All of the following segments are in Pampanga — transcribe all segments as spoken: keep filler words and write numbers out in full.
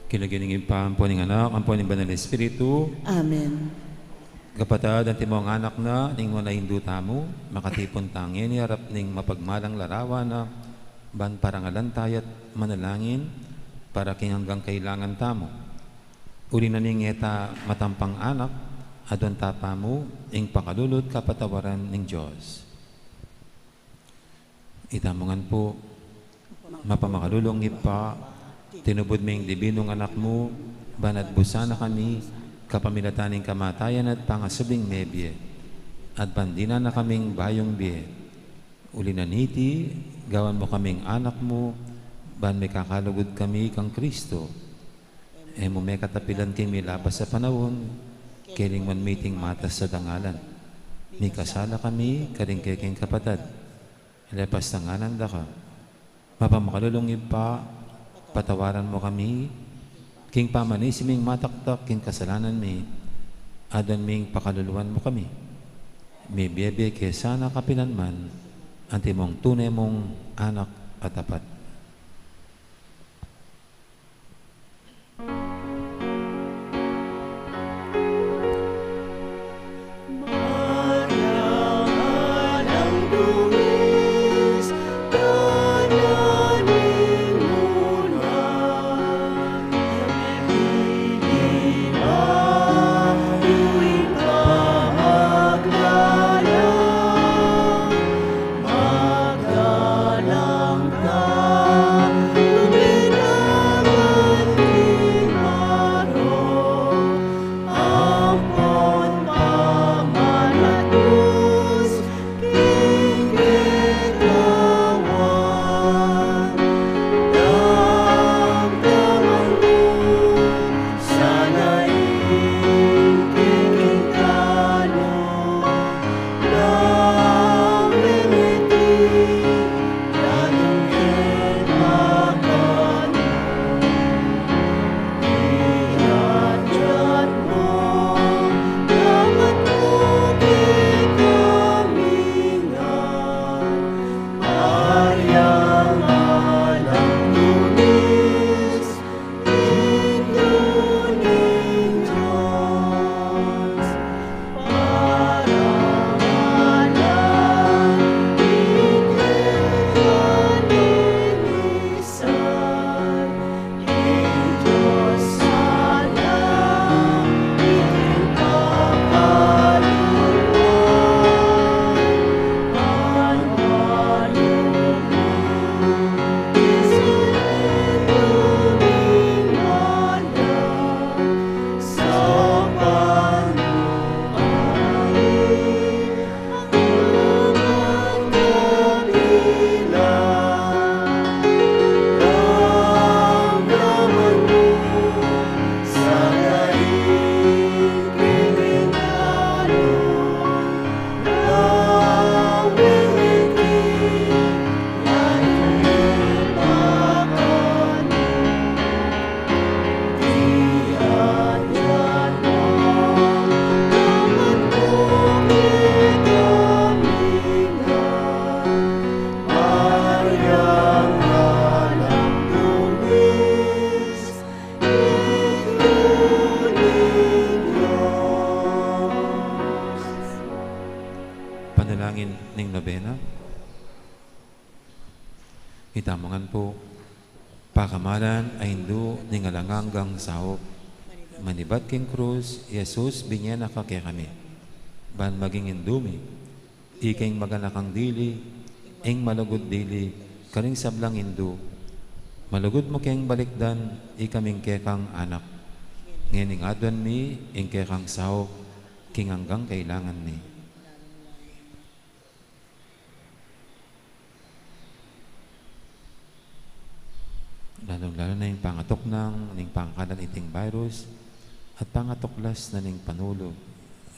King lagyu ning Ibpa, ampo ning Anak, ampo ning Banal Espiritu. Amen. Kapatad, antimong anak na ning nuan a Indu tamu, makatipun tang ngeni king arap ning mapagmalang larawan na, ban parangalan taya at manalangin para king anggang kailangan tamu. Uli na ning e ta matampang anak, aduan ta pamu ing pakalulu at kapatawaran ning Dios. Itamu ngan pu. Mapamakalulung Ibpa, tinubud me ing dibinung Anak mu, ban atbusan na kami kapamilatan ning kamatayan at pangasubling mebie, at ban dinan na kaming bayung bie. Uli na niti, gawan mu kaming anak mu, ban mikakalugud kami kang Kristo. E mu me katapilan king milabas a panaun, keling man miting matas a dangalan. Mikasala kami karing kekeng kapatad. Lepas tanganan da ka. Mapamakalulung Ibpa, patawaran mu kami king pamanisi ming mataktak king kasalanan mi, aduan ming pakaluluan mu kami. Mibie-bie ke sana kapilan man, antimong tune mung anak a tapat. Panalangin ning nobena. Itamu ngan pu. Pakamalan a Indu ning alang anggang saup, manibat king krus i Jesus, binie na ka kekami ban maging Indu mi. Ika ing maganakang dili, ing malugud dili karing sablang Indu. Malugud mu keng balikdan ikaming kekang anak. Ngening aduan mi ing kekang saup king anggang kailangan mi. Lalung-lalu na ing pangatuknang ning pangakalat niting virus at pangatuklas na ning panulu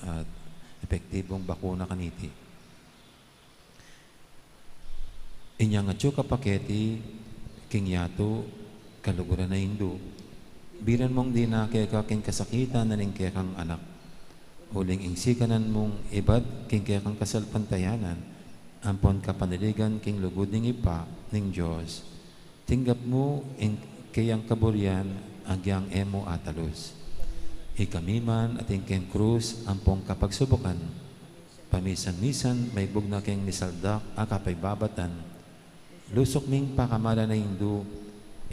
at epektibung bakuna kaniti. Inyang atyu ka pa keti king yatu, kaluguran a Indu, bilan mung dinake ka king kasakitan na ning kekang anak. Uling ing sikanan mung ibat king kekang kasalpantayanan ampon kapanaligan king lugud ning Ibpa ning Dios. Tinggap mu ing keyang kaburian agyang e mu atalus. Ikami man atin keng krus ampong kapagsubukan, pamisan-misan maibug na keng misaldak a kapaibabatan, lusuk ming pakamalan a Indu,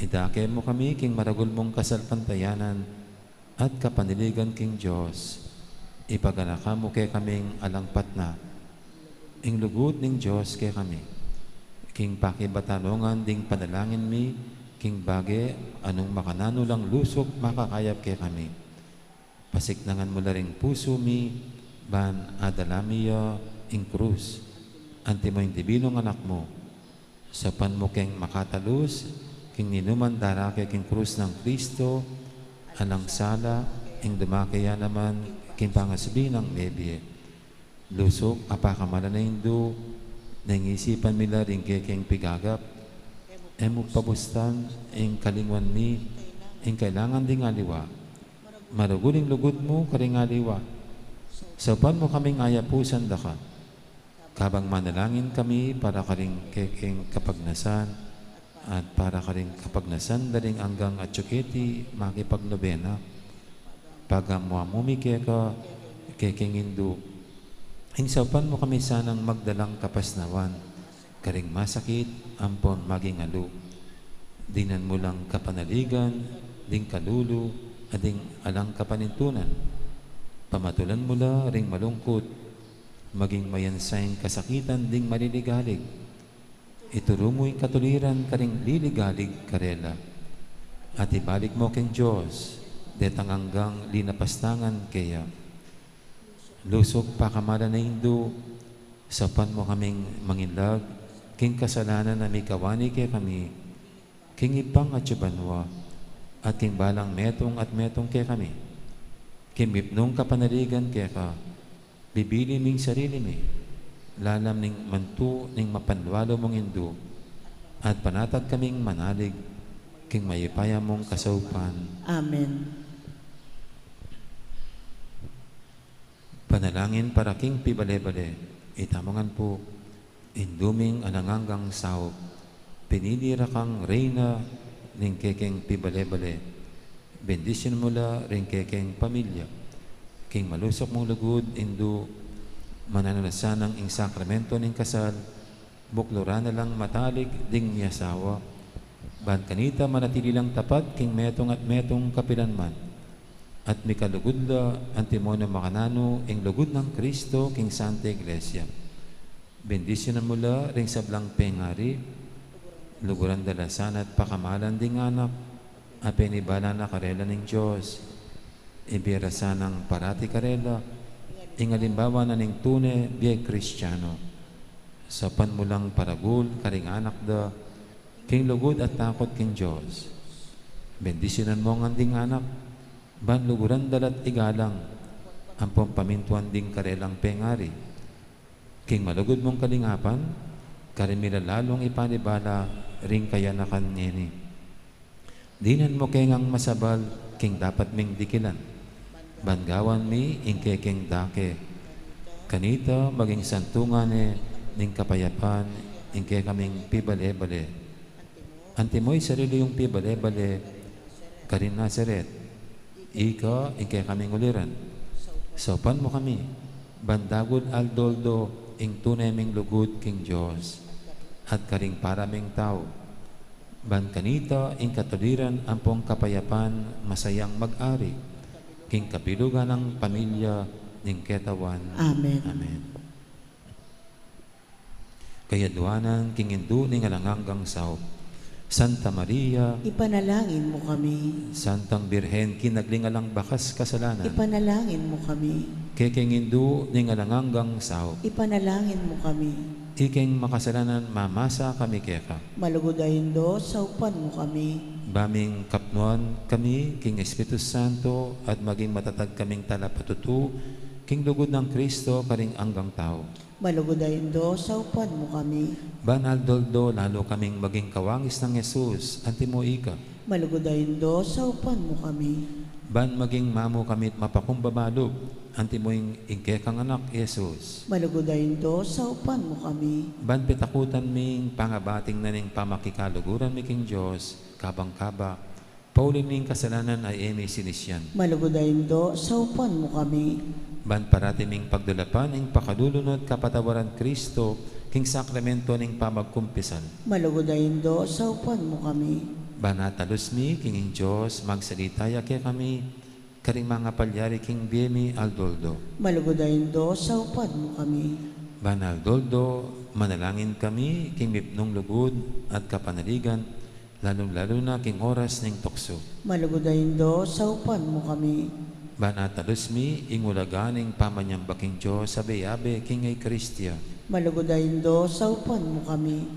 idake mu kami king maragul mung kasalpantayanan at kapanaligan king Dios. Ipaganaka mu kekaming alang patna ing lugud ning Dios kekami. King pakibatanungan ding panalangin mi, king bage a nung makananu lang lusuk makakayap kekami, pasiknangan mu la ring pusu mi, ban adala mi ya ing krus, antimo ing divinong Anak mu. Saupan mu keng makatalus king ninuman darake king krus nang Kristo, alang sala, ing dumake ya naman king pangasubli nang mebie. Lusuk a pakamalan a Indu, neng isipan mi la ring kekeng pigagap, e mu pabustan ing kalingwan mi, ing kailangan ding aliwa. Maragul ing lugud mu karing aliwa. Saupan mu kaming ayapusan da ka, kabang manalangin kami para karing kekeng kapagnasan, at para karing kapagnasan da ring anggang atyu keti makipagnobena. Pagamuan mu mi keka, kekeng Indu, ing saupan mu kami sanang magdalang kapasnawan karing masakit ampon maging alu. Dinan mu lang kapanaligan ding kalulu at ding alang kapanintunan. Pamatulan mu la ring malungkut, maging mayansa ing kasakitan ding maliligalig. Ituru mu ing katuliran karing liligalig karela, at ibalik mu keng Dios detang anggang linapastangan keya. Lusuk pakamalan a Indu, saupan mu kaming mangilag king kasalanan a mikawani kekami, king Ibpang atyu banua, at king balang metung at metung kekami. King mipnung kapanaligan keka, bibili ming sarili mi lalam ning mantu ning mapanwalu mung Indu, at panatag kaming manalig king mayupaya mung kasaupan. Amen. Panalangin para king pibale-bale. Itamu ngan pu. Indu ming alang anggang saup, pinili ra kang reyna ning kekeng pibale-bale. Bendisyunan mu la ring kekeng pamilya. King malusuk mung lugud, Indu, mananu na sanang ing sakramento ning kasal, bukluran na lang matalik ding miasawa, ban kanita manatili lang tapat king metung at metung kapilan man, at mikalugud la antimo nung makananu ing lugud nang Kristo king Santa Iglesia. Bendisyunan mu la ring sablang pengari, luguran da la sana at pakamalan ding anak a penibala na karela ning Dios. Ibie ra sanang parati karela ing alimbawa na ning tune bie Kristiano. Saupan mu lang paragul karing anak da king lugud at takut king Dios. Bendisyunan mu ngan ding anak, ban luguran da la't igalang ampong pamintuan ding karelang pengari. King malugud mung kalingapan, karin mi la lalung ipanibala ring kayanakan ngeni. Dinan mu ke ngang masabal king dapat ming dikilan, ban gawan mi ing kekeng dake. Kanita maging santungan ne ning kapayapan ing kekaming pibale-bale. Antimo ing sarili yung pibale-bale karin Nazaret, ika ing kekaming uliran. Saupan mu kami, ban dagul aldo-aldo ing tune ming lugud king Dios at karing para ming tau, ban kanita ing katuliran ampong kapayapan masayang mag-ari king kabilugan nang pamilya ning ketawan. Amen. Amen. Kayadwanan king Indu ning alang anggang saup, Santa Maria, ipanalangin mu kami. Santang Birhen, kinagling alang bakas kasalanan, ipanalangin mu kami. Kekeng Indu ning alang anggang saup, ipanalangin mu kami. Ikeng makasalanan mamasa kami keka. Malugud a Indu, saupan mu kami. Ba ming kapnuan kami king Espiritu Santo at maging matatag kaming talapatutu king lugud nang Kristo karing anggang tau. Malugud a Indu, saupan mu kami. Ban aldo-aldo lalu kaming maging kawangis nang Jesus, antimo ika. Malugud a Indu, saupan mu kami. Ban maging mamu kami't mapakumbaba lub, antimo ing kekang anak Jesus. Malugud a Indu, saupan mu kami. Ban pitakutan ming pangabating na ning pamakikaluguran mi king Dios, kabang kaba, Pauli ning kasalanan a e mi sinisian. Malugud a Indu, saupan mu kami. Ban parati ming pagdulapan ing pakalulu nu't kapatawaran Kristo, king sakramento ning pamagkumpisal. Malugud a Indu, saupan mu kami. Ban atalus mi king ing Dios, magsalita ya kekami, karing mangapalyari king bie mi aldo-aldo. Malugud a Indu, saupan mu kami. Ban aldo-aldo, manalangin kami, king mipnung lugud at kapanaligan, lalung-lalu na king oras ning tuksu. Malugud a Indu, saupan mu kami. Ban atalus mi, ing ulaga ning pamanyamba king Dios, abe-abe king Eukaristia. Malugud a Indu, saupan mu kami.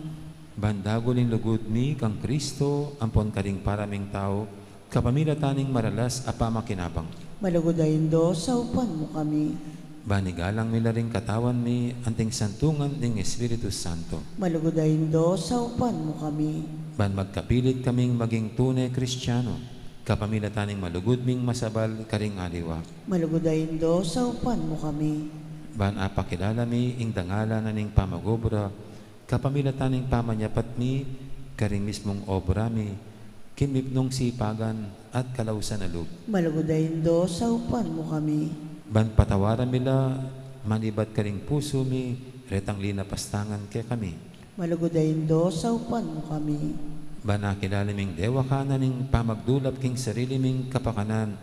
Ban dagul ing lugud mi kang Kristo, ampon karing para ming tau, kapamilatan ning maralas a pamakinabang. Malugud a Indu, saupan mu kami. Ban igalang mi la ring katawan mi, anting santungan ning Espiritu Santo. Malugud a Indu, saupan mu kami. Ban magkapilit kaming maging tune Kristiano, kapamilatan ning malugud ming masabal karing aliwa. Malugud a Indu, saupan mu kami. Ban apakilala mi ing dangalan na ning pamag-obra, kapamilatan ning pamanyapat mi, karing mismung obra mi, king mipnung sipagan at kalausan a lub. Malugud a Indu, saupan mu kami. Ban patawaran mi la, manibat karing pusu mi, retang linapastangan kekami. Malugud a Indu, saupan mu kami. Ban akilala ming dewakan na ning pamagdulap king sarili ming kapakanan,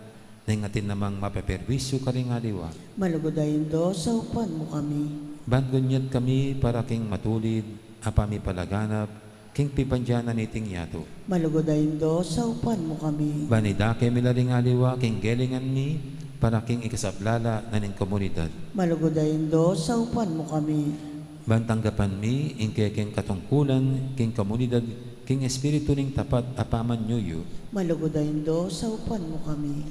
neng atin namang mapeperwisyu karing aliwa. Malugud a Indu, saupan mu kami. Ban gunyat kami para king matulid a pamipalaganap, king pibandian na niting yatu. Malugud a Indu, saupan mu kami. Ban idake mi la ring aliwa king gelingan mi, para king ikasaplala na ning komunidad. Malugud a Indu, saupan mu kami. Ban tanggapan mi ing kekeng katungkulan king komunidad, king espiritu ning tapat a pamanyuyu. Malugud a Indu, saupan mu kami.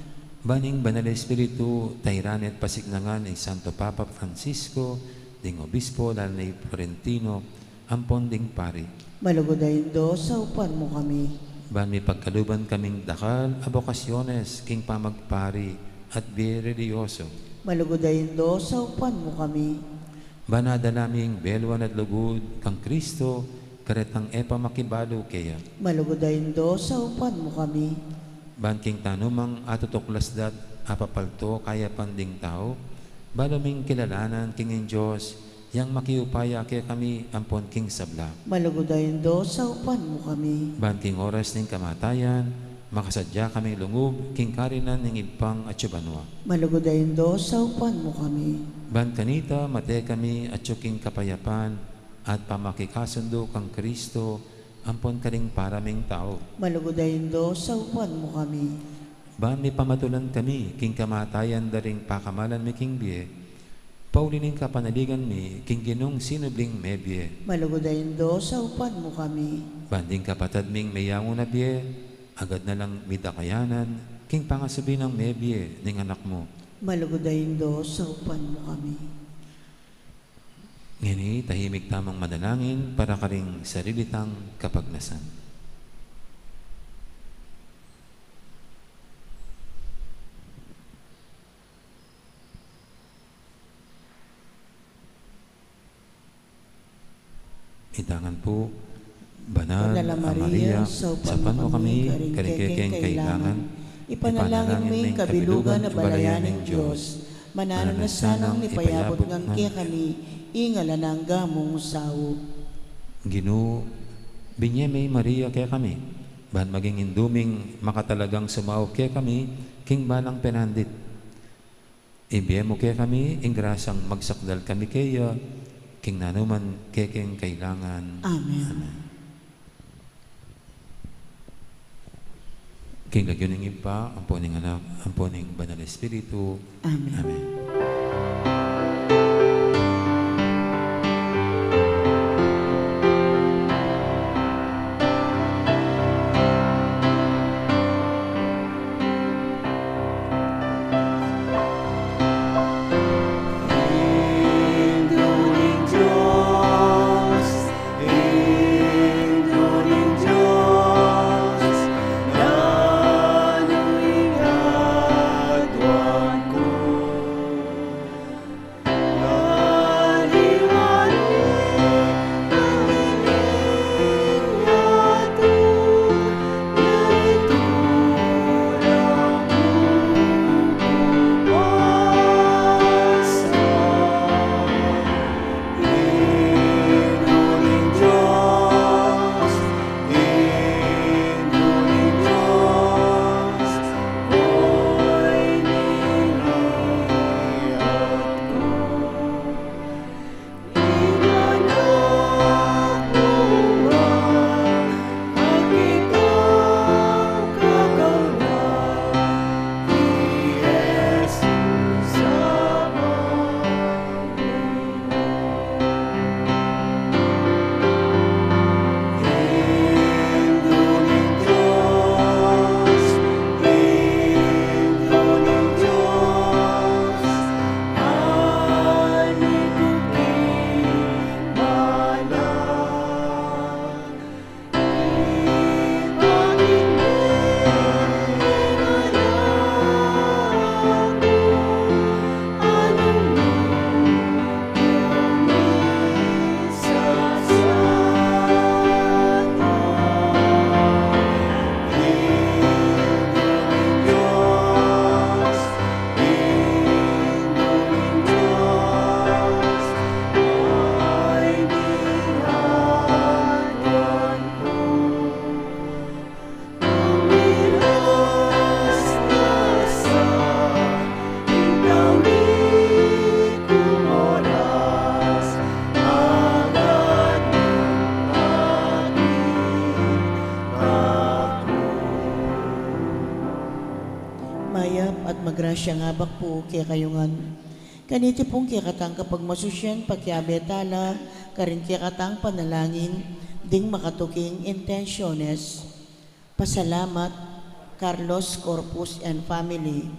Ban ing Banal a Espiritu, tairan at pasignangan ning Santo Papa Francisco, ding Obispo, lalu na i Florentino, ampon ding pari. Malugud a Indu, saupan mu kami. Ban mipagkaluban kaming dakal a bokasyones king pamagpari at bie relihiyoso. Malugud a Indu, saupan mu kami. Ban adala ming beluan at lugud kang Kristo, karetang e pa makibalu keya. Malugud a Indu, saupan mu kami. Ban king tanumang atutuklas dat apapalto kayapan ding tau, balu ming kilalanan king ing Dios, yang makiupaya kekami ampon king sabla. Malugud a Indu, saupan mu kami. Ban king oras ning kamatayan, makasadya kaming lungub king karinan ning Ibpang atsu banua. Malugud a Indu, saupan mu kami. Ban kanita mate kami atsu king kapayapan at pamakikasundu kang Kristo, ampon karing para ming tau. Malugud a Indu, saupan mu kami. Ban mipamatulan kami king kamatayan da ring pakamalan mi king bie, pauli ning kapanaligan mi king Ginung sinubling mebie. Malugud a Indu, saupan mu kami. Ban ding kapatad ming meyangu na bie, agad na lang midakayanan king pangasubi nang mebie ning Anak mu. Malugud a Indu, saupan mu kami. Ngeni, tahimik tamang manalangin para karing sarili tang kapagnasan. Itangan pu. Banal a Maria, saupan mu kami karing kekeng kailangan. Ipanalangin mu ing kabilugan a balayan ning Dios. Mananu na sanang mipayabut ngan kekami ing alang angga mung saup. Ginu, binye me i Maria kekami, ban maging indu ming makatalagang sumaup kekami king balang penandit. Ibie mu kekami ing grasyang magsakdal kami keya king nanuman kekeng kailangan. Amen. Amen. King lagyu ning Ibpa, ampo ning Anak, ampo ning Banal Espiritu. Amen. Amen. Grasya ing abak pu kekayu ngan. Kaniti pung kekatang kapagmasusyan, pakiabe tala karing kekatang panalangin ding makatuking intensyones. Pasalamat, Carlos Corpus and family,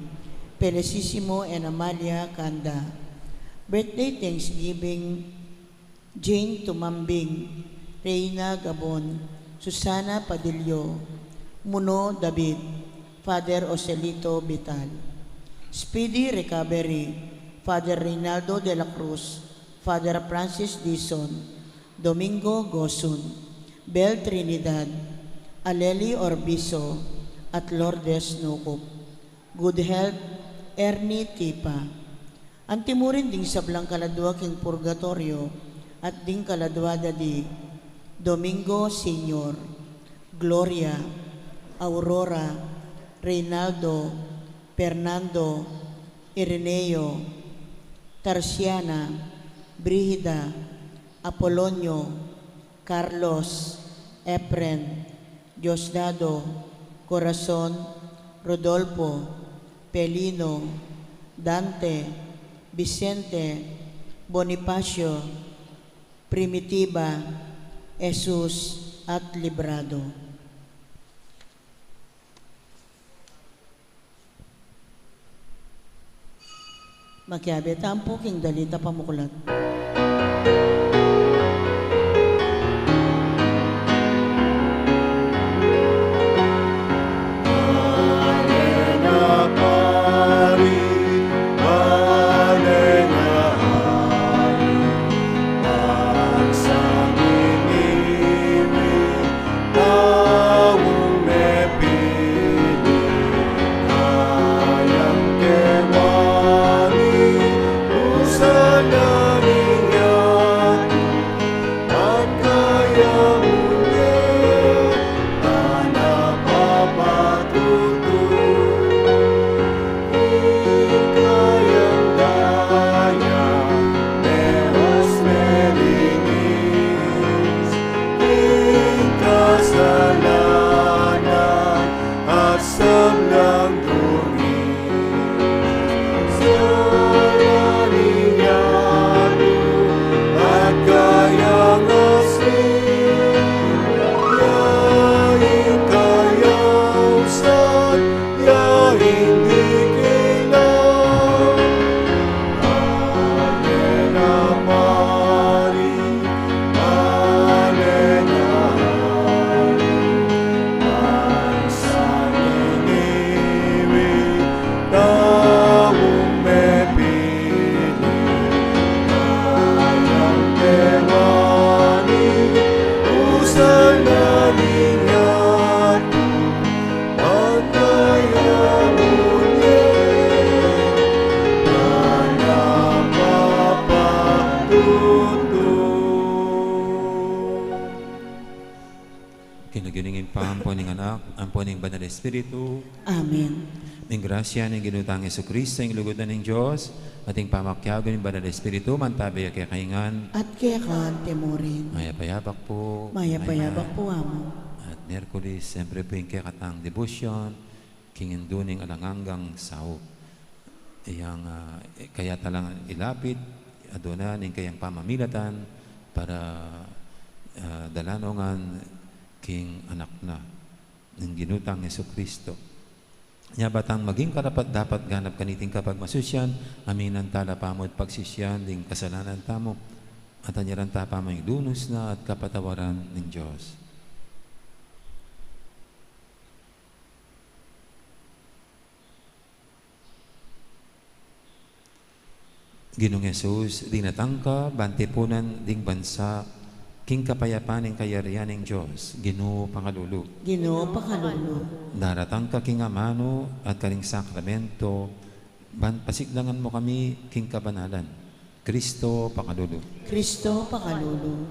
Felicissimo and Amalia Canda. Birthday thanksgiving, Jane Tumambing, Reina Gabon, Susana Padillo, Muno David, Father Joselito Vital. Speedy recovery, Father Reynaldo de la Cruz, Father Francis Dizon, Domingo Gosun, Bel Trinidad, Aleli Orbizo, at Lourdes Nucup. Good health, Ernie Tipa. Antimurin ding sablang kaladua king purgatoryo, at ding kaladua da di Domingo Senior, Gloria, Aurora, Reynaldo, Fernando, Ireneo, Tarsiana, Brigida, Apolonio, Carlos, Efren, Diosdado, Corazon, Rodolfo, Pelino, Dante, Vicente, Bonifacio, Primitiva, Jesus, at Librado. Makiabe tamu pu king dalit a pamuklat. King lagyu ning Ibpa, ampo ning Anak, ampo ning Banal Espiritu. Amen. Ing grasya ning Ginu tang Jesucristo, ing lugud na ning Dios, at ing pamakiabe ning Banal Espiritu, mantabi ya kekayu ngan. At keka mu rin. Mayap a abak pu. Mayap a abak pu, Among. At Miyerkules, siyempre pu ing kekatang debosyon king Indu ning alang anggang saup. Iyang, ah, kaya tala ngan ilapit, aduna ning kayang pamamilatan para, ah, dalan no ngan king Anak na, ning Ginu tang Jesucristo. Nya ba tang maging karapat-dapat ganap kaniting kapagmasusyan, aminan tala pamu at pagsisian ding kasalanan tamu, at anyaran ta pamu ing lunus na at kapatawaran ning Dios. Ginung Jesus, dinatang ka ban tipunan ding bansa king kapayapan ning kayarian ning Dios. Ginu, pakalulu. Ginu, pakalulu. Daratang ka king amanu at karing sakramento ban pasiklangan mu kami king kabanalan. Kristo, pakalulu. Kristo, pakalulu.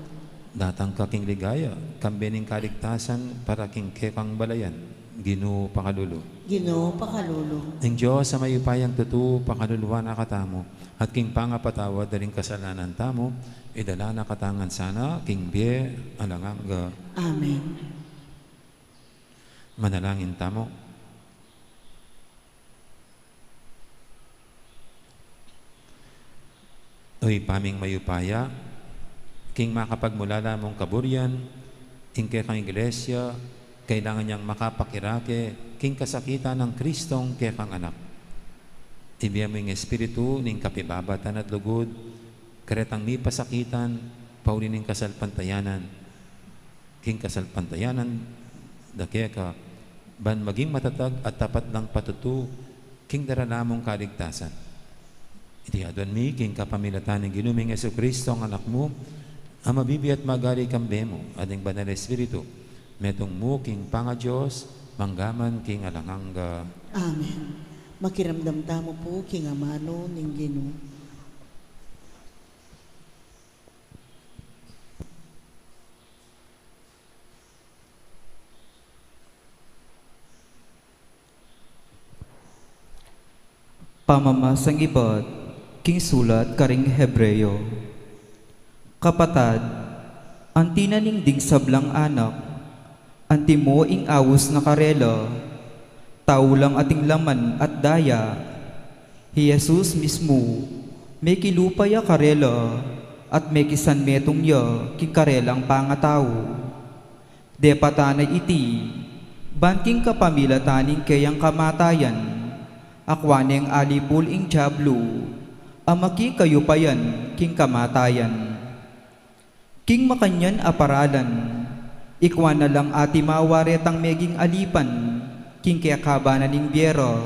Datang ka king ligaya, kambe ning kaligtasan para king kekang balayan. Ginu, pakalulu. Ginu, pakalulu. Ing Dios a mayupayang tutu, pakaluluan na katamu, at king pangapatawad da ring kasalanan tamu, idala na katamu ngan sana king bie alang angga. Amen. Manalangin tamu. O Ibpa ming mayupaya, king makapagmulala mung kaburian, ing kekang Iglesia, kailangan yang makapakirake king kasakitan nang Kristong kekang Anak. Ibie mu ing Espiritu ning kapibabatan at lugud, karetang mipasakitan, pauli ning kasalpantayanan, king kasalpantayanan da keka, ban maging matatag at tapat lang patutu king darala mung kaligtasan. Iti aduan mi king kapamilatan ning Ginu ming Jesucristo, ang Anak mu, a mabibie at magari kambe mu, at ning Banal Espiritu, metung mu king pangaDios, mangga man king alang angga. Amen. Makiramdam tamu pu king amanu ning Ginu. Pamamasang ibat king sulat karing Hebreo. Kapatad, anti na ning ding sablang anak, antimo ing aus na karela, tau lang ating laman at daya. Hi Jesus mismu, mekilupa ya karela, at mekisanmetung ya king karelang pangatau. Depatan na iti, ban king kapamilatan ning keyang kamatayan, akua neng alipul ing Diablu, a makikayupayan king kamatayan. King makanyan a paralan, ikua na lang atimawa retang meging alipan king kekaban na ning bie ra,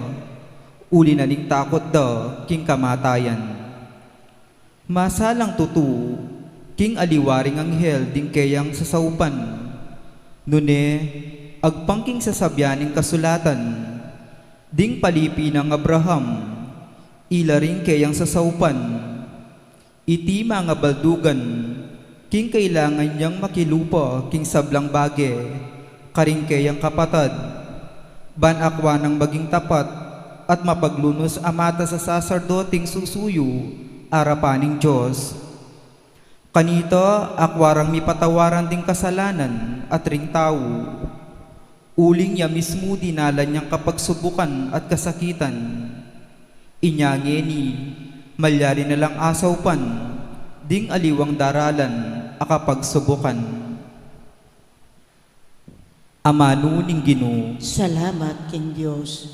uli na ning takut da king kamatayan. Masalang tutu, king aliwa ring anghel ding keyang sasaupan. Nune, agpang king sasabian ning kasulatan, ding palipi nang Abraham, ila ring keyang sasaupan. Iti mangabaldugan, king kailangan yang makilupa king sablang bage karing keyang kapatad, ban akua nang maging tapat at mapaglunus a mata sa saserdoting susuyu arapan ning Dios. Kanita, akua rang mipatawaran ding kasalanan at ring tau. Uling ya mismu dinalan yang kapagsubukan at kasakitan. Inya ngeni, malyari na lang asaupan ding aliwang daralan a kapagsubukan. Amanu ning Ginu. Salamat king Dios.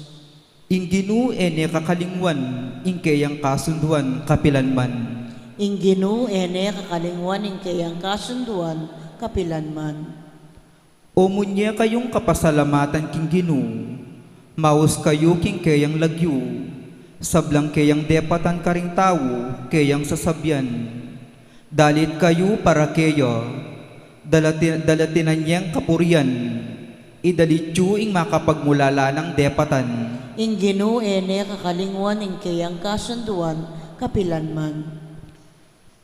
Ing Ginu e ne kakalingwan ing keyang kasunduan kapilan man. Ing Ginu e ne kakalingwan ing keyang kasunduan kapilan man. O munye kayung kapasalamatan king Ginu, maus kayu king keyang lagyu, sablang keyang depatan karing tau keyang sasabian. Dalit kayu para keya, dalati-, dalatinan yeng kapurian, idalit yu ing makapagmulala nang depatan. Ing Ginu e ne kakalingwan ing keyang kasunduan kapilan man.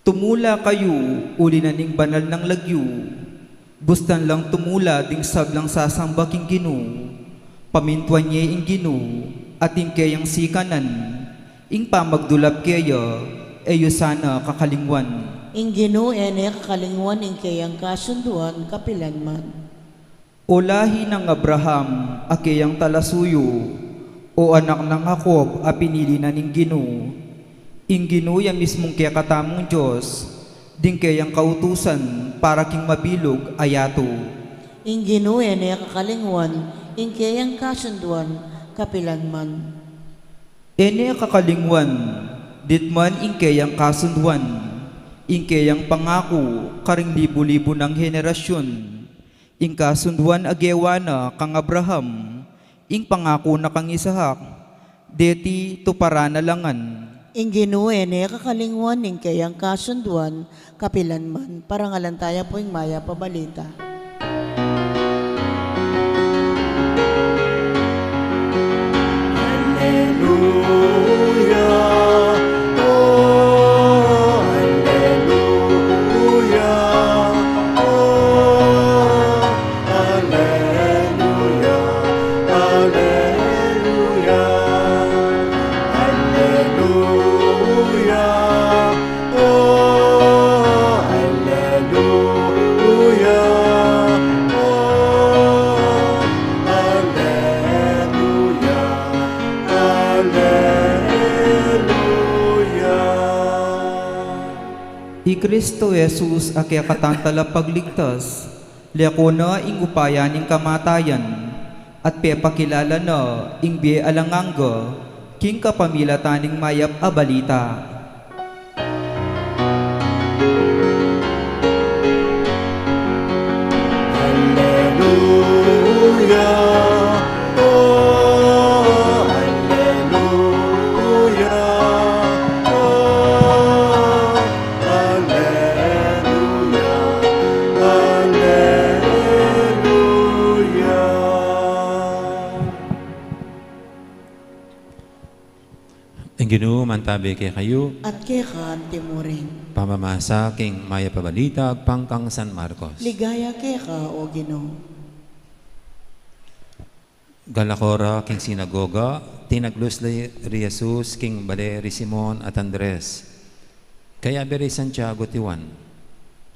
Tumula kayu, uli na ning banal nang lagyu. Bustan lang tumula ding sablang sasamba king Ginu. Pamintuan ye ing Ginu, at ing keyang sikanan, ing pamagdulap keya, e yu sana kakalingwan. Ing Ginu e ne kakalingwan ing keyang kasunduan kapilan man. O lahi nang Abraham, a keyang talasuyu, o anak nang Jacob a pinili na ning Ginu. Ing Ginu ya mismung kekatamung Dios, ding keyang kautusan para king mabilug a yatu. Ing Ginu e ne kakalingwan ing keyang kasunduan kapilan man. E ne kakalingwan, ditman ing keyang kasunduan, ing keyang pangaku karing libu-libu nang henerasyun. Ing kasunduan a gewa na kang Abraham, ing pangaku na kang Isaac, deti tuparan na la ngan. Ing Ginu e ne kakalingwan ing keyang kasunduan kapilan man. Parangalan taya pu ing mayap a balita. Aleluya, oh, aleluya, oh, aleluya, aleluya, aleluya, oh, aleluya. Kristo Jesus a kekatang talapagligtas, leko na ing upaya ning kamatayan, at pepakilala na ing bie alang angga, king kapamilatan ning mayap a balita. Alleluia, oh, alleluia, oh, alleluia, alleluia. Ing Ginu mantabi kekayu. At keka antimurin. Pamamasa king mayap a balita agpang kang San Marcos. Ligaya keka, o Ginu. Galakora king sinagoga, tinaglus la ri Jesus king bale ri Simon at Andres. Kayabe ri Santiago at Juan.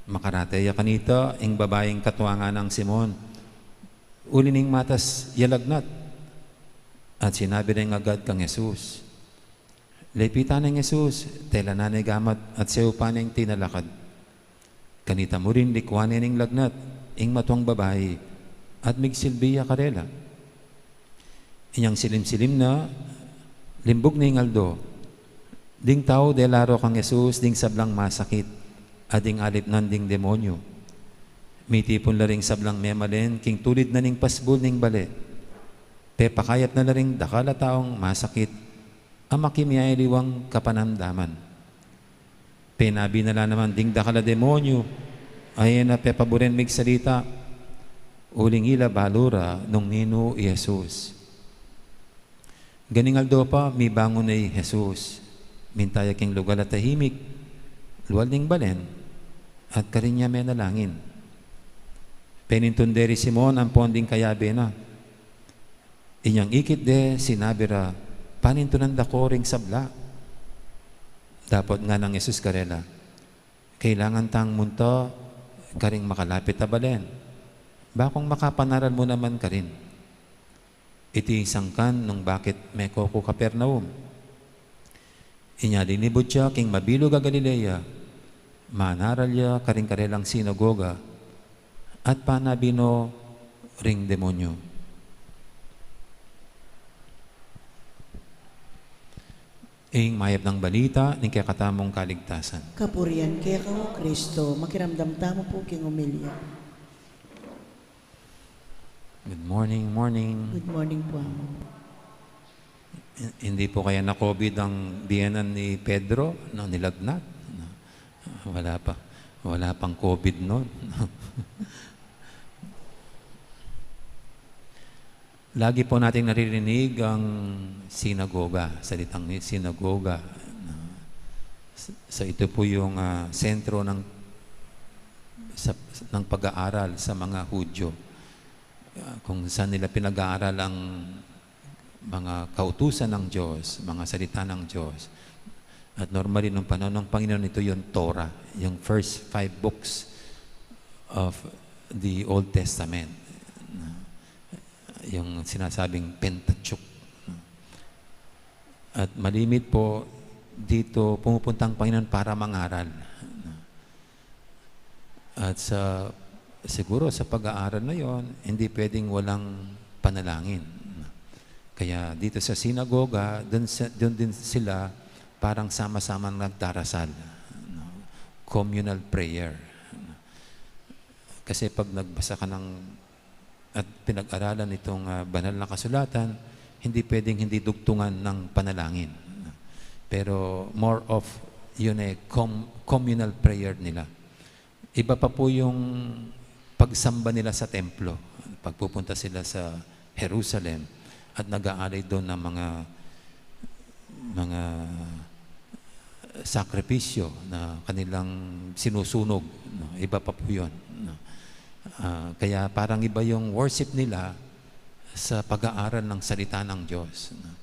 Makarate ya kanita ing babaing katuangan nang Simon, uli ning matas ya lagnat. At sinabi na ing agad kang Jesus. Lepitan neng Jesus, telanan ne ing gamat at siyaupan neng tinalakad. Kanita mu rin likuan ne ning lagnat ing matuang babai at migsilbi ya karela. Inyang silim-silim na, limbug ne ing aldo. Ding tau delaro kang Jesus ding sablang masakit at ding alipnan ding demonyu. Mitipun la ring sablang memalen king tulid na ning pasbul ning bale. Pepakayap na la ring dakal a taung masakit a makimialiwang kapanamdaman. Penabi na la naman ding dakal a demonyu a e na pepaburen migsalita, uling ila balu ra nung ninu i Jesus. Ganing aldo pa, mibangun ne i Jesus. Minta ya king lugal a tahimik, lual ning balen, at karin ya menalangin. Penintun de ri Simon ampon ding kayabe na. Inyang ikit de, sinabi ra, "Panintunan da ko ring sabla." Dapot ngana nang Jesus karela, "Kailangan tang munta karing makalapit a balen, bakung makapanaral mu naman karin. Iti ing sangkan nung bakit meko ku Capernaum." Inya linibud ya king mabilug a Galilea, manaral ya karing karelang sinagoga, at panabi no ring demonyu. Ing mayap nang balita ning kekatamung kaligtasan. Kapurian keka, O Kristo. Makiramdam tamu pu king omilya. Good morning, morning. Good morning pu, Among. Hi-, hindi po kaya na-COVID ang biyenan ni Pedro, no, nilagnat? No? Wala pa. Wala pang COVID nun. Lagi po nating naririnig ang sinagoga, salitang sinagoga, no? So, ito po yung, ah, sentro ng, sa, ng pag-aaral sa mga Hudyo, ah, kung saan nila pinag-aaral ang mga kautusan ng Diyos, mga salita ng Diyos. At normally, nung panahon ng Panginoon, ito yung Torah, yung first five books of the Old Testament. Yung sinasabing Pentateuch. At malimit po, dito pumupunta ang Panginoon para mangaral. At sa, siguro sa pag-aaral na yon, hindi pwedeng walang panalangin. Kaya dito sa sinagoga, dun sa, dun din sila parang sama-samang nagdarasal, no? Communal prayer. Kasi pag nagbasa ka ng at pinag-aralan itong, ah, banal na kasulatan, hindi pwedeng hindi dugtungan ng panalangin. Pero more of, yun eh, com-, communal prayer nila. Iba pa po yung pagsamba nila sa templo. Pagpupunta sila sa Jerusalem at nag-aalay doon ng mga, mga sakripisyo na kanilang sinusunog, no? Iba pa po yun, no? Ah, kaya parang iba yung worship nila sa pag-aaral ng salita ng Diyos, no?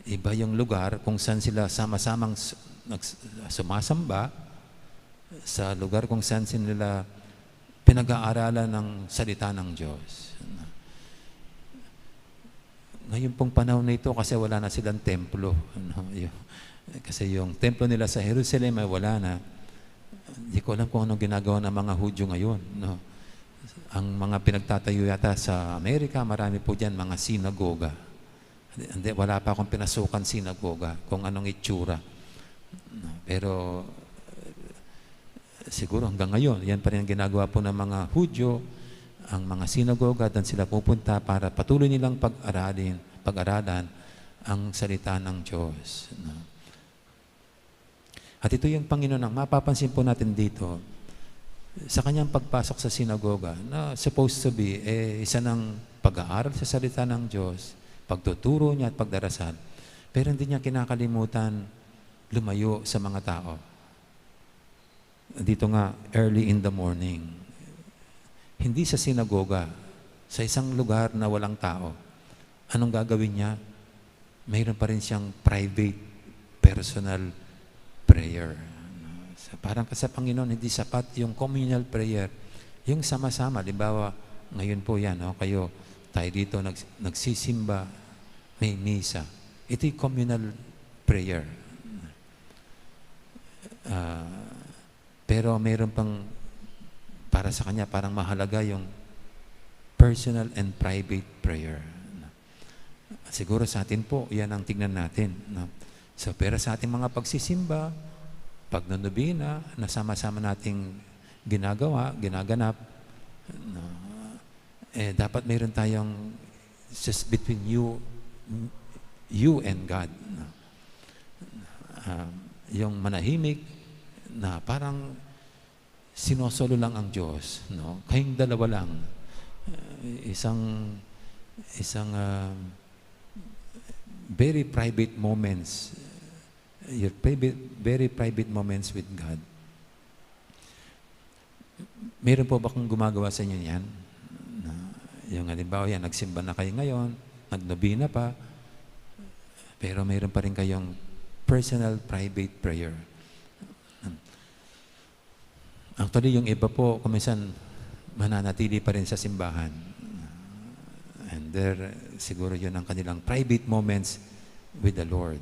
Iba yung lugar kung saan sila sama-samang s-, nags-, sumasamba sa lugar kung saan sila pinag-aaralan ng salita ng Diyos, no? Ngayon pong panahon na ito, kasi wala na silang templo, ano, yung, kasi yung templo nila sa Jerusalem ay wala na. Hindi ko alam kung anong ginagawa ng mga Hudyo ngayon, no? Ang mga pinagtatayo yata sa Amerika, marami po diyan, mga sinagoga. Hindi, wala pa akong pinasukan sinagoga kung anong itsura. No? Pero, eh, siguro hanggang ngayon, yan pa rin ang ginagawa po ng mga Hudyo, ang mga sinagoga, doon sila pupunta para patuloy nilang pag-aralin, pag-aralan ang salita ng Diyos. No? At ito yung Panginoon, ang mapapansin po natin dito, sa kanyang pagpasok sa sinagoga, na supposed to be, eh, isa ng pag-aaral sa salita ng Diyos, pagtuturo niya at pagdarasal. Pero hindi niya kinakalimutan lumayo sa mga tao. Dito nga, early in the morning. Hindi sa sinagoga, sa isang lugar na walang tao. Anong gagawin niya? Mayroon pa rin siyang private, personal prayer. So, parang ka sa Panginoon, hindi sapat yung communal prayer. Yung sama-sama, halimbawa, ngayon po yan, no? Kayo, tayo dito, nags-, nagsisimba, may misa. Ito'y communal prayer. Ah, pero mayroon pang, para sa kanya, parang mahalaga yung personal and private prayer. Siguro sa atin po, yan ang tignan natin, no? So, pero sa ating mga pagsisimba, pagnonobena, na sama-sama nating ginagawa, ginaganap, no? Eh, dapat mayroon tayong just between you, you and God, no? Ah, yung manahimik na parang sinosolo lang ang Diyos, no? Kayong dalawa lang. Ah, isang, isang, ah, very private moments. Your private, very private moments with God. Meron po ba kung gumagawa sa inyo yan? Na, yung halimbawa yan, nagsimba na kayo ngayon, nagnobena pa, pero meron pa rin kayong personal, private prayer. Actually, yung iba po, kuminsan, mananatili pa rin sa simbahan. And there, siguro yun ang kanilang private moments with the Lord.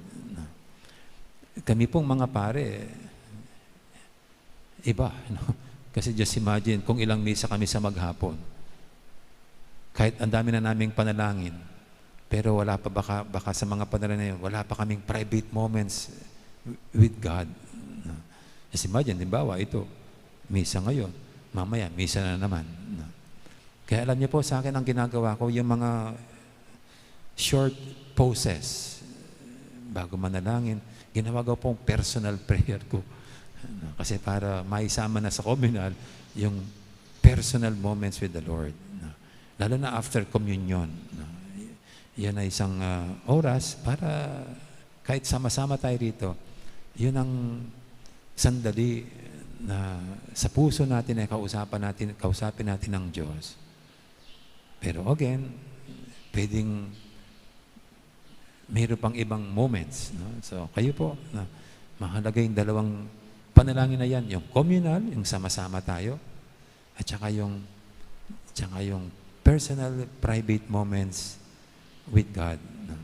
Kami pong mga pare, iba, no? Kasi just imagine kung ilang misa kami sa maghapon. Kahit ang dami na naming panalangin, pero wala pa, baka, baka sa mga panalangin na yun, wala pa kaming private moments with God. No? Just imagine, halimbawa, ito, misa ngayon, mamaya, misa na naman. No? Kaya alam niyo po, sa akin, ang ginagawa ko, yung mga short pauses bago manalangin, ginawa ko pong personal prayer ko. Ano, kasi para maisama na sa communal yung personal moments with the Lord. No? Lalo na after communion. No? Yan ay isang, ah, oras para kahit sama-sama tayo rito, yun ang sandali na sa puso natin ay kausapan natin, kausapin natin ang Diyos. Pero again, pwedeng mayroon pang ibang moments, no? So, kayo po, na mahalaga yung dalawang panalangin na yan, yung communal, yung sama-sama tayo, at saka yung, saka yung personal, private moments with God, no?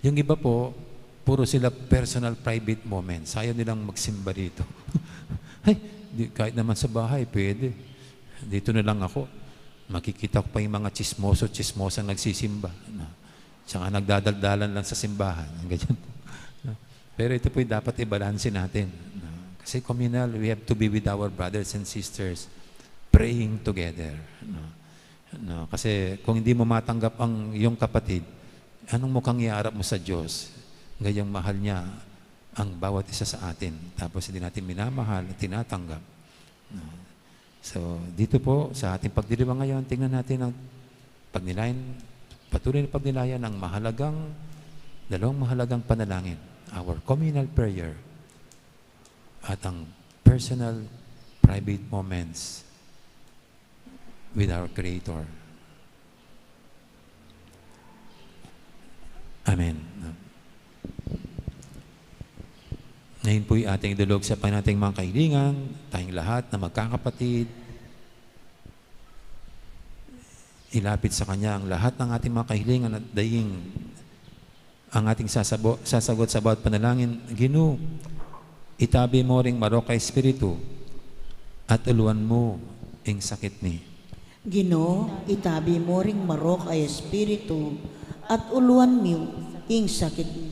Yung iba po, puro sila personal, private moments. Ayaw nilang magsimba dito. Ay, di, kahit naman sa bahay, pwede. Dito na lang ako. Makikita ko pa yung mga tsismoso, tsismosa nagsisimba. No? Tsaka nagdadaldalan lang sa simbahan. Ganyan po. No? Pero ito po yung dapat ibalanse natin. No? Kasi communal, we have to be with our brothers and sisters praying together. No? No? Kasi kung hindi mo matanggap ang iyong kapatid, anong mukhang iarap mo sa Diyos? Ngayong mahal niya ang bawat isa sa atin, tapos hindi natin minamahal at tinatanggap. No? So, dito po, sa ating pagdiriwang ngayon, tingnan natin ang pagnilayan, patuloy na pagnilayan ng mahalagang, dalawang mahalagang panalangin, our communal prayer at ang personal, private moments with our Creator. Amen. Ngayon po'y ating idulog sa Panginoon ating mga kahilingan, tayong lahat na magkakapatid. Ilapit sa Kanya ang lahat ng ating mga kahilingan at daing ang ating sasabo-, sasagot sa bawat panalangin. Ginu, Itabi mu ring marok a espiritu, at uluan mu ing sakit mi. Ginu, itabi mu ring marok a espiritu, at uluan mu ing sakit mi.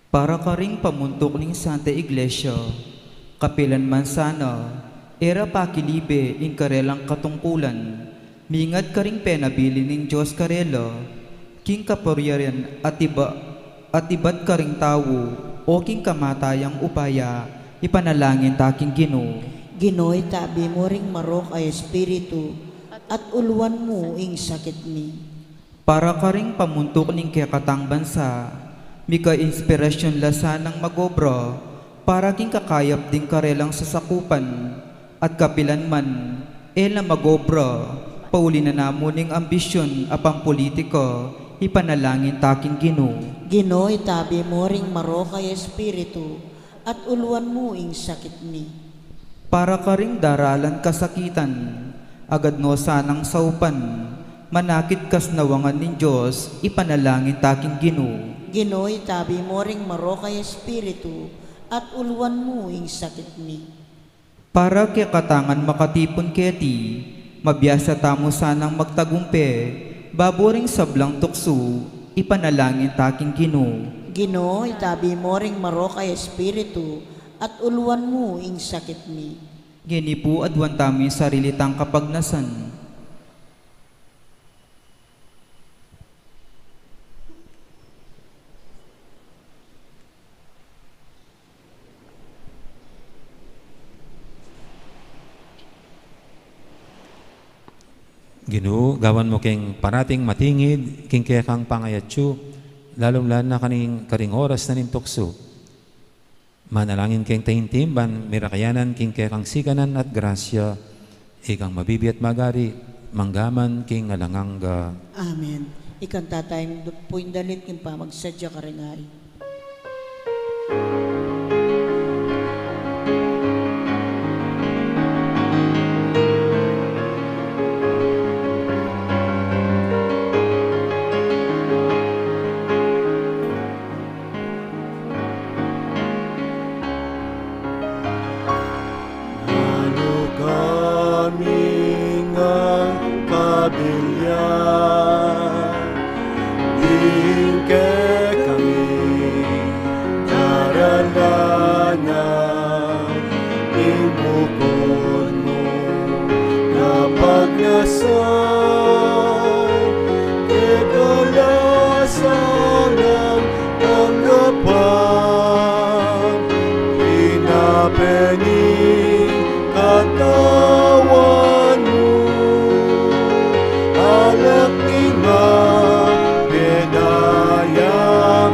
Para karing pamuntuk ning Santa Iglesia, kapilan man sana, e ra pakilibe ing karelang katungkulan, mingat karing penabilin ning Dios karela, king kapurian at iba, at ibat karing tau, o king kamatayang upaya, ipanalangin ta king Ginu. Ginu, itabi mu ring marok a espiritu, at uluan mu ing sakit mi. Para karing pamuntuk ning kekatang bansa, mika inspirasyon la sanang magobra, para king kakayap ding karelang sasakupan, at kapilan man, e la magobra, pauli na namu ning ambisyon a pampulitika, ipanalangin ta king Ginu. Ginu, itabi mu ring marok a espiritu, at uluan mu ing sakit mi. Para karing daralan kasakitan, agad no sanang saupan, manakit kasnawangan ning Dios, ipanalangin ta king Ginu. Ginu, itabi mu ring marok a espiritu, at uluan mu ing sakit mi. Para kekatangan makatipun keti, mabiasa tamu sanang magtagumpe, babo ring sablang tuksu, ipanalangin ta king Ginu. Ginu, itabi mu ring marok a espiritu, at uluan mu ing sakit mi. Ngeni pu, aduan tamu ing sarili tang kapagnasan. Ginu, gawan mu keng parating matingid king kekang pangayatsu, lalung-lalu na kaning karing oras na ning tuksu. Manalangin keng taimtim ban mirakayanan king kekang siganan at grasya, ikang mabibie at magari, mangga man king alang angga. Amen. Ikanta taya pu ing dalit king pamagsadya karing ari. Nanu kami ngan pabilian, ding kekami daralanan, ing bukun mu kapagnasan, kekalasan nang tanggapan, pinape ning katawan mu, alak ning mapedaya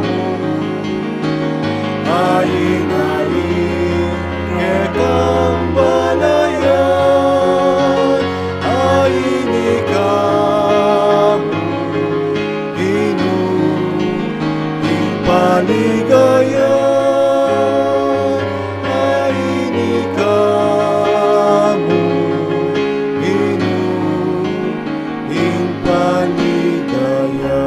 mu, ainain kekang balayan, aini ka mu, Ginu, ing paligaya, aini ka mu, Ginu, ing paligaya.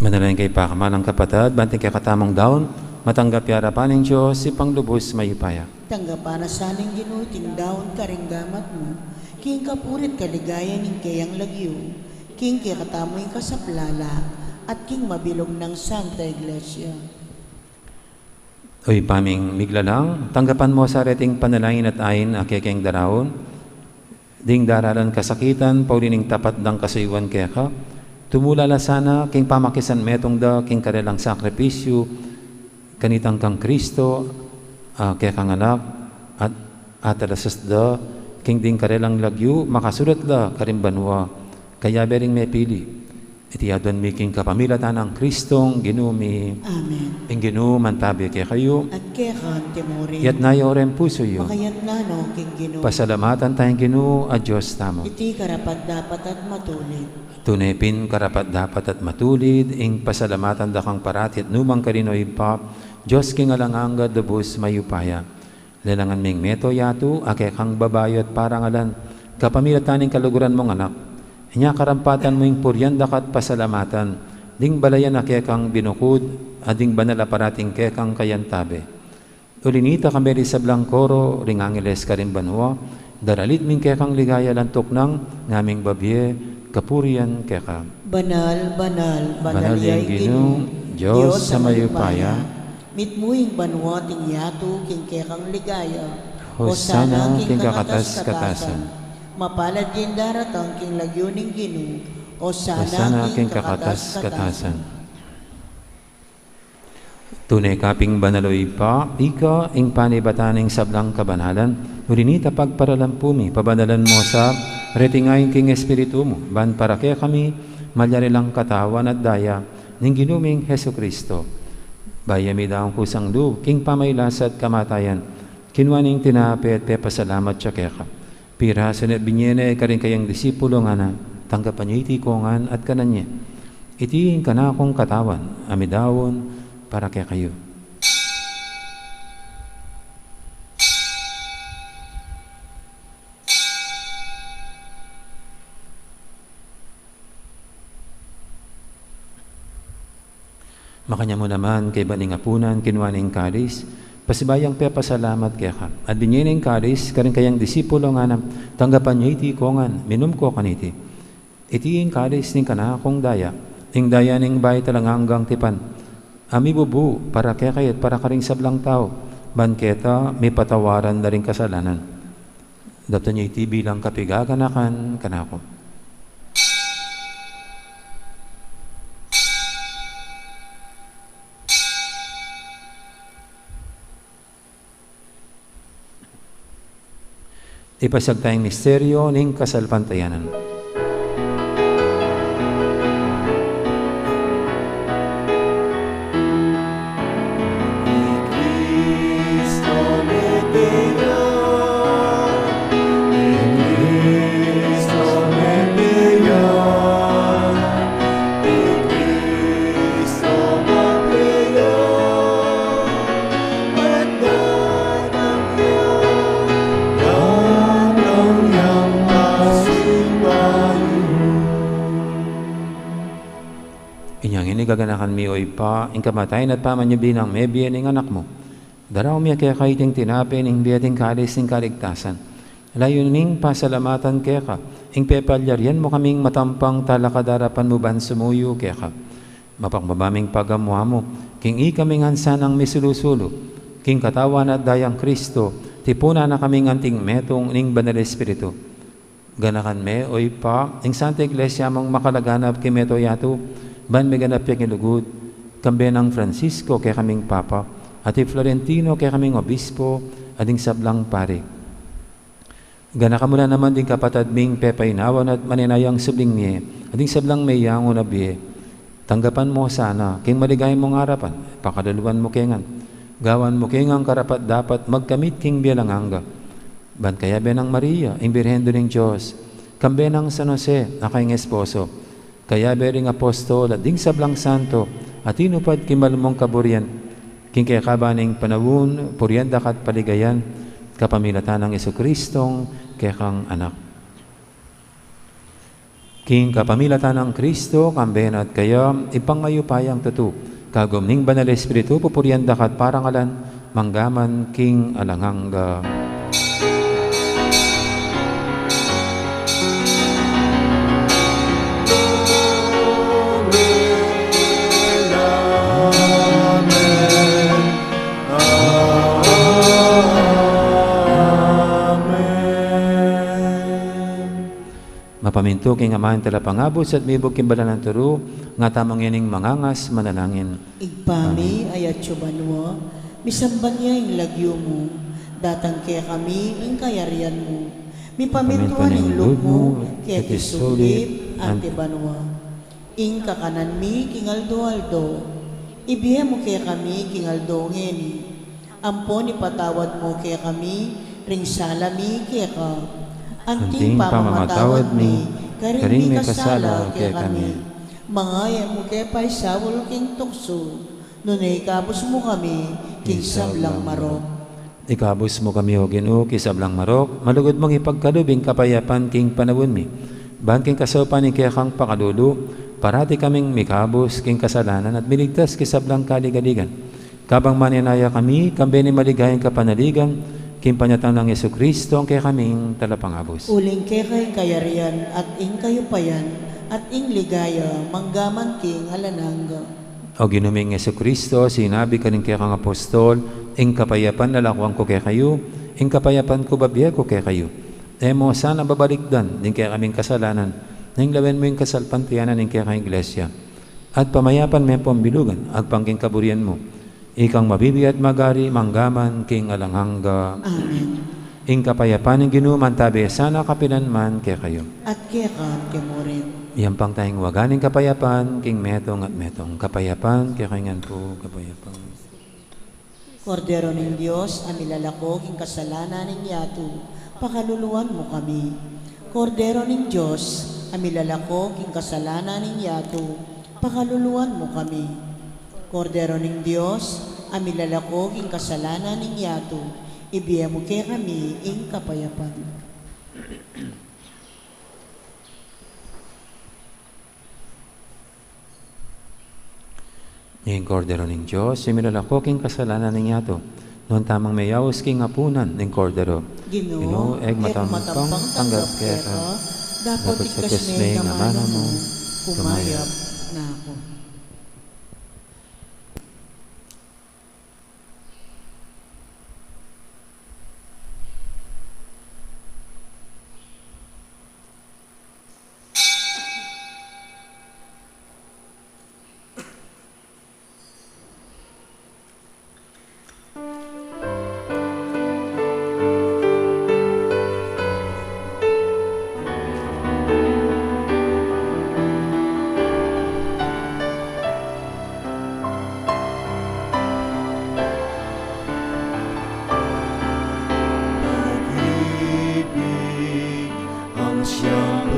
Manalangin kayu pakamalan kung kapatad, ban iting kekatamung daun matanggap ya arapan ning Dios, Ibpang lubus mayupaya. Tanggapan na sa ning Ginu iting daun karing gamat mu, king kapurian at kaligayan ning keyang lagyu, king kekatamung kasaplalan, at king mabilug nang Santa Iglesia. O Ibpa ming miglalang, tanggapan mu sa reting panalangin at ain a kekeng daraun, ding daralan kasakitan, pauli ning tapat dang kasuyuan keka, tumula la sana king pamakisanmetung da king karelang sakripisyu, kanitang kang Kristo, a kekang Anak, at atalasas da king ding karelang lagyu, makasulat la karing banua, kayabe ring mepili. Iti aduan mi king kapamilatan nang Kristong Ginu mi. Amen. Ing Ginu mantabi kekayu. At keka mu rin. Iyatas yu ring pusu yu. Makayatas no king Ginu. Pasalamatan taya ing Ginu a Dios tamu. Iti karapat-dapat at matulid. Tune pin karapat-dapat at matulid ing pasalamatan da kang parati at nukarin man, O Ibpa, Dios king alang angga, lubus mayupaya. Lelangan ming meto yatu a kekang babayu at parangalan kapamilatan ning kaluguran mung Anak. Inya karampatan mu ing purian da ka at pasalamatan ding balayan a kekang binukud, a ding banal a parating kekang kayantabe. Uli na nita, kambe ding sablang koro ring angeles karin banua, daralit mi ing kekang ligaya, lantuk nang ngaming babie kapurian keka. Banal, banal, banal ya ing Ginu, Dios a mayupaya. Mitmu ing banua at ing yatu king kekang ligaya. Hosana king kakatas-katasan. Mapalad ya ing daratang king lagyu ning Ginu. Hosana king kakatas-katasan. Tune ka pin banal, O Ibpa, ika ing panibatan ning sablang kabanalan. Uli na nita, pagparalampu mi, pabanalan mu sa reting ain king Espiritu mu, ban para kekami malyari lang katawan at daya ning Ginu ming Jesucristo. Bayu mi daun kusang lub king pamagkasakit at kamatayan, kinua ne ing tinape at pepasalamat ya keka. Pirasu ne at binie ne karing kayang disipulu, ngana, tanggapan ye iti ika ngan at kanan ye. Iti ing kanakung katawan a midaun para kekayu. Makanyan mu naman, kaybat ning apunan, kinua ne ing kalis, pasibayu yang pepasalamat keka, at binie ne ing kalis karing kayang disipulu, ngana, tanggapan ye iti ika ngan, minum ko kaniti. Iti ing kalis ning kanakung daya, ing daya ning bayu at alang anggang tipan, a mibubu para kekayu at para karing sablang tau, ban keta mipatawaran da ring kasalanan. Daptan ye iti bilang kapaganakan kanaku. Ipasiag taya ing misteryu ning kasalpantayanan. Inya ngeni gaganakan mi, O Ibpa, ing kamatayan at pamanyubli nang mebie ning Anak mu. Daraun mi keka iting tinape ning bie at ing kalis ning kaligtasan. Layun ning pasalamatan keka ing pepalyarian mu kaming matampang talakad king arapan mu ban sumuyu keka. Mapakbaba ming pagamu-amu king ikami ngan sanang misulu-sulu king katawan at dayang Kristo, tipunan na kaming anting metung ning Banal Espiritu. Ganakan me, O Ibpa, ing Santa Iglesia mung makalaganap king mabilug a yatu, ban miganap ya king lugud, kambe nang Francisco kekaming Papa, at i Florentino kekaming Obispo, at ding sablang pari. Ganakan mu la naman ding kapatad ming pepainawan at maninayang subling mie, at ding sablang meyangu na bie. Tanggapan mu la sana king maligaya mung arapan, pakaluluan mu ke ngan, gawan mu ke ngan karapat-dapat magkamit king bie alang angga. Ban kayabe nang Maria, ing Birhen Indu ning Dios, kambe nang San Jose, a kayang esposo, kayabe ring apostol at ding sablang santo a tinupad king mal mung kaburian, king kekaban ning panaun, purian da ka at paligayan, kapamilatan nang Jesucristong kekang Anak. King kapamilatan nang Kristo, kambe na at kaya, Ibpang mayupayang tutu, kagum ning Banal Espiritu, pupurian da ka at parangalan, mangga man king alang angga. Mapamintu king Ama ing Talapangabus at mibug king banal a turu, ngatamu ngening mangangas manalangin. Ibpa mi, a atsu banua, misamban ya ing lagyu mu, datang kekami ing kayarian mu, mipamintuan ing lub mu, keti sulip anti banua. Ing kakanan mi king aldo-aldo, ibie mu kekami king aldo ngeni. Ampon ipatawad mu kekami ring sala mi keka, anting pamamatawad mi karing mikasala kekami. Manga e mu ke paisaul king tuksu, nune ikabus mu kami king sablang marok. Ikabus mu kami, O Ginu, king sablang marok, malugud mung ipagkalub ing kapayapan king panaun mi. Ban king kasaupan ning kekang pakalulu, parati kaming mikabus king kasalanan at miligtas king sablang kaligaligan. Kabang manenaya kami, kambe ning maligayang kapanaligan, king panyatang nang Jesucristo, a kekaming talapangabus. Uling keka ing kayarian, at ing kayupayan, at ing ligaya, manggaman king alang angga. O Ginu ming Jesucristo, sinabi karing kekang apostol, ing kapayapan lalakuan ku kekayu, ing kapayapan ku babie ku kekayu. E mu sana babalikdan ding kekaming kasalanan, nune lawen mu ing kasalpantayanan ning kekang iglesia. At pamayapan me pung bilugan, agpang king kaburian mu. Ikang mabibie at magari, manggaman king alang angga. Amen. Ing kapayapan ning Ginu mantabi sana kapilan man kekayu. At keka mu rin. Iyampang taya ing waga ning kapayapan king metung at metung. Kapayapan kekayu ngan pu, kapayapan. Kordero ning Dios, a milalako king kasalanan ning yatu, pakaluluan mu kami. Kordero ning Dios, a milalako king kasalanan ning yatu, pakaluluan mu kami. Kordero ning Dios, a milalako king kasalanan ning yatu, ibie mu kekami ing kapayapan. Ing Kordero ning Dios, a milalako king kasalanan ning yatu. Nuan tamung meyaus king apunan ning Kordero. Ginu, e ku matampang tanggap keka, dapot iktas me ing amanu mu, kumayap na ku. Pag-ibig ang siyang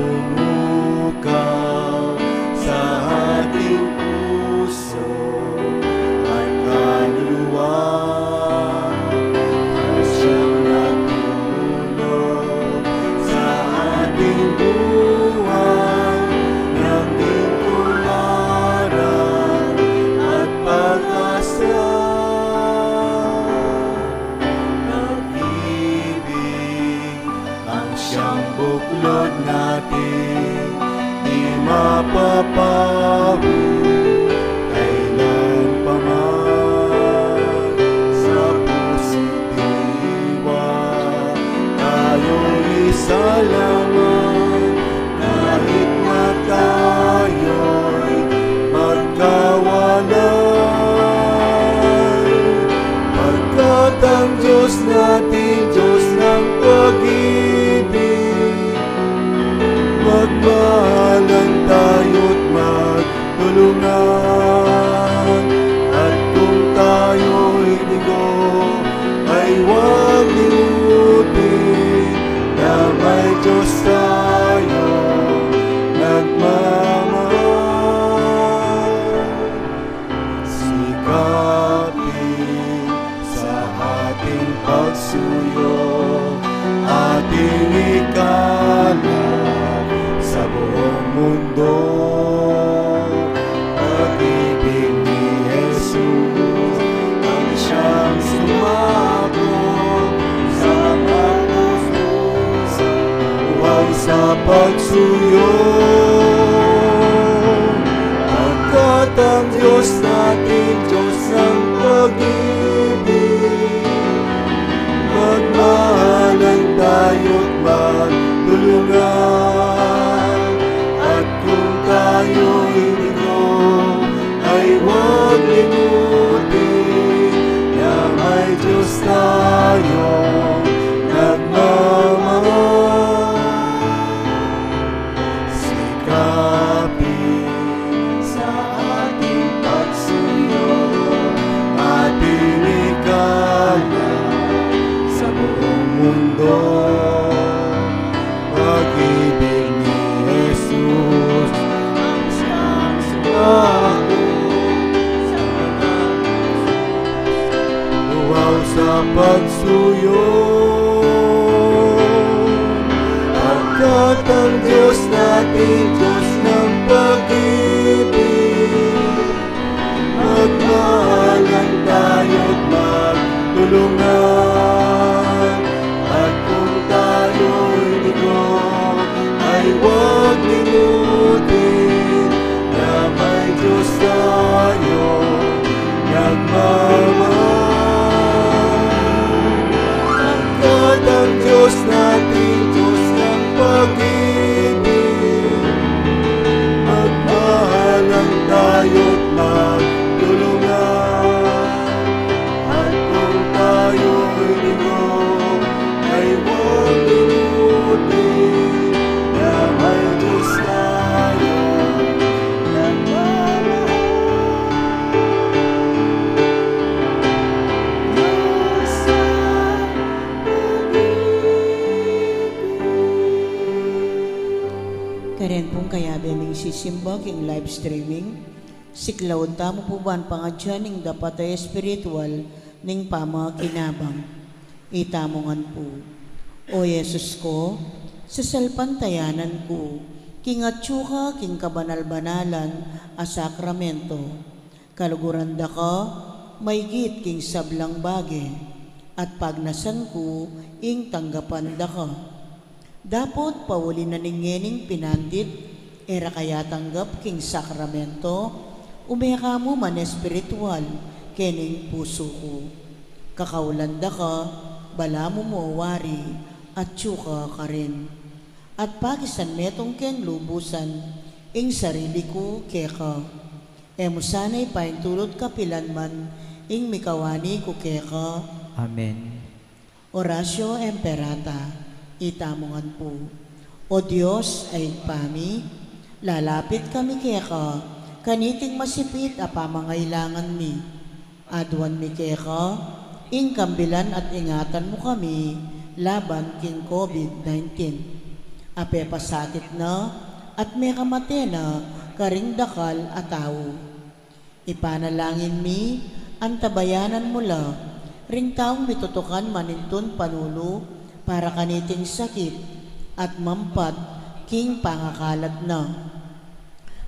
bumukaw sa ating puso at kaluluwa. Ang siyang nagtuturo sa ating buhay ng tularan at pag-asa. Pag-ibig ang siyang buklod natin, di mapapawi kailan pa man. Sa puso't diwa, tayo'y isa lamang, kahit na tayo'y magkawalay. Pagkat ang Diyos natin, Diyos ng pag-ibig, magmahalan tayo't magtulungan. At kung tayo'y bigo, ay huwag limutin na may Diyos tayong nagmamahal. Sikapin sa ating pagsuyo, ating ikalat sa buong mundo. Pag-ibig ni Jesus ang siyang sumako sa mga puso, uhaw sa pagsuyo. Pagkat ang Diyos natin, Diyos ng pag-ibig, magmahalan tayo't magtulungan. At kung tayo'y bigo, ay huwag limutin na may Diyos tayong nagmamahal. Sikapin Pagsuyo, ang katang Diyos natin, Diyos ng pag-ibig, magmahalan tayo't magtulungan. At kung tayo'y bigo, ay huwag limutin na may Diyos tayo nagmamahal. Ang katang Diyos natin, Diyos ng pag-ibig, magmahalan tayo't magtulungan. At kung tayo'y bigo, ay huwag limutin na may Diyos tayo nagmamahal. Diyos ang pag-ibig. Karen pung kayabe ming sisimba king live streaming, siklaud tamu pu ban pangadyan ing dapat a espiritual ning pamakinabang. Itamu ngan pu. O Jesus ko, sasalpantayanan ku king atyu ka king kabanal-banalan a sakramento. Kaluguran da ka maigit king sablang bage, at pagnasan ku ing tanggapan da ka. Dapot pauli na ning ngening pinandit e ra ka yatanggap king sakramento, ume ka mu man espiritual kening pusu ku. Kakaulan da ka, balamu mu wari, atyu ka karin. At pakisan metung keng lubusan ing sarili ku keka. E mu sana ipaintulut kapilan man ing mikawani ku keka. Amen. Oratio Imperata. Itamu ngan pu. O Dios a Ibpa mi, lalapit kami keka kaniting masipit a pamangailangan mi. Aduan mi keka ing kambilan at ingatan mu kami laban king COVID nineteen. A pepasakit na at mekamate na karing dakal a tau. Ipanalangin mi, antabayanan mu la ring taung mitutukan manintun panulu para kaniting sakit at mampat king pangakalat na.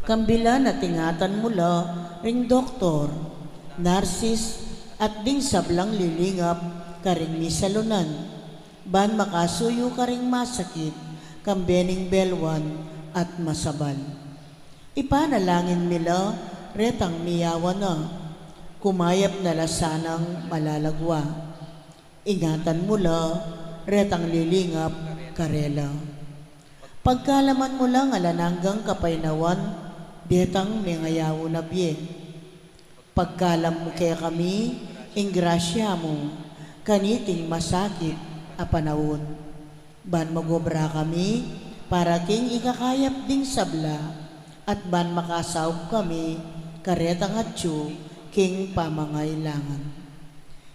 Kambilan at ingatan mu la ring doktor, narsis, at ding sablang lilingap karing misalunan, ban makasuyu karing masakit kambe ning belwan at masabal. Ipanalangin mi la retang miyawan na, kumayap na la sanang malalagwa. Ingatan mu la retang lilingap karela. Pagkalaman mu lang alang anggang kapaynawan detang mengayaun a bie. Pagkalam mu kekami ing grasya mu kaniting masakit a panaun, ban magobra kami para king ikakayap ding sabla, at ban makasaup kami karetang atyu king pamangailangan.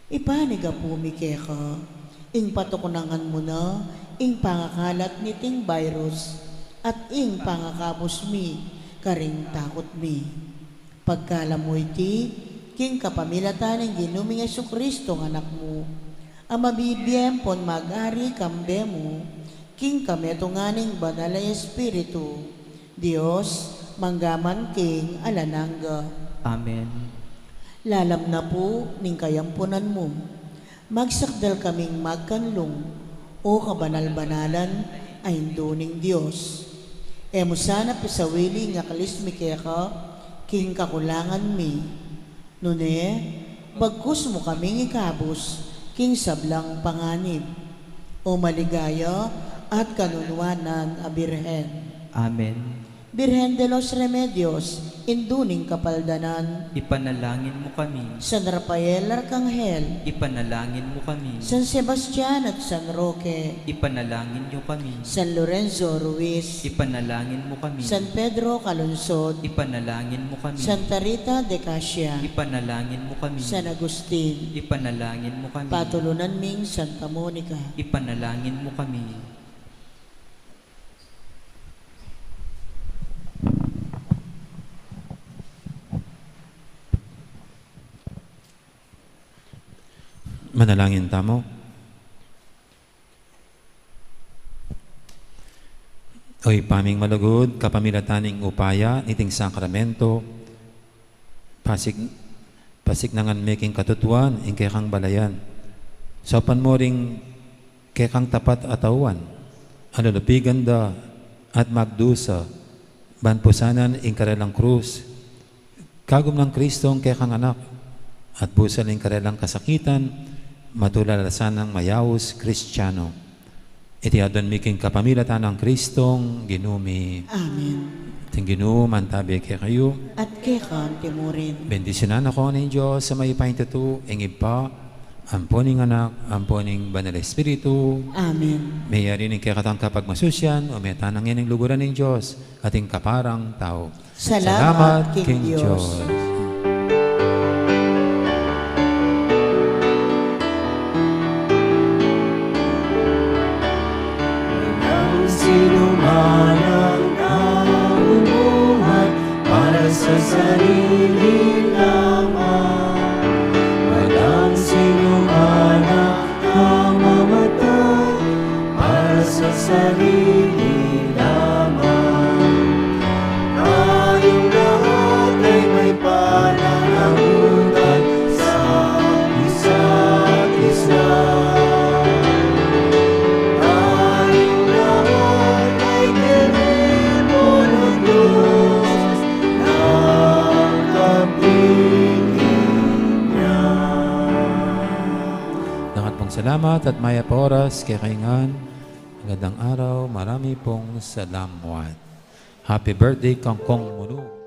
Ipanigapu mi keka ing patuknangan mu na ing pangakalat niting virus at ing pangakabus mi karing takut mi. Pagkalam mu iti king kapamilatan ning Ginu ming Jesucristo a Anak mu, a mabibie ampon mag-ari kambe mu king kametungan ning Banal a Espiritu, Dios, mangga man king alang angga. Amen. Lalam na pu ning kayampunan mu, magsakdal kaming magkanlung, O kabanal-banalan a Indu ning Dios. E mu sana pisawili ing aklis mi keka king kakulangan mi. Nune, bagkus mu kaming ikabus king sablang panganib, O maligaya at kanunuanan a Birhen. Amen. Birhen de los Remedios, Indu ning Kapaldanan. Ipanalangin mu kami. San Rafael Arkanghel. Ipanalangin mu kami. San Sebastian at San Roque. Ipanalangin yu kami. San Lorenzo Ruiz. Ipanalangin mu kami. San Pedro Calungsod. Ipanalangin mu kami. Santa Rita de Casia. Ipanalangin mu kami. San Agustin. Ipanalangin mu kami. Patulunan ming Santa Monica. Ipanalangin mu kami. Manalangin tamu. O Ibpa ming malugud, kapamilatan ning upaya niting sakramento, pasik-, pasiknangan me king katutuan ing kekang balayan. Saupan mu ring kekang tapat a tauan a lulupigan da at magdusa ban pusanan ing karelang krus, kagum nang Kristong kekang Anak, at busal ing karelang kasakitan, matula la sanang mayaus Kristiyanu. Iti adwan mi king kapamilatan nang Kristong Ginu mi. Amen. Ing Ginu mantabi kekayu. At keka mu rin. Bendisyunan na kayu ning Dios a mayupaya king tutu, ing Ibpa, ampo ning Anak, ampo ning Banal Espiritu. Amen. Meyari ning kekatang kapagmasusian, o meta na ngeni ing luguran ning Dios, at ing kaparang tau. Salamat king Dios. Walang sinuman ang taong bumuhay para sa sarili lamang. Walang sinuman ang mamamatay para sa sarili lamang. Tayong lahat ay may pananagutan sa isa't isa. Tayong lahat ay tinipon ng Diyos na kapiling niya. Dapat pong salamat at mayap a oras kekayu ngan. Magandang araw, marami pong salamat. Happy birthday, Kangkong Munu.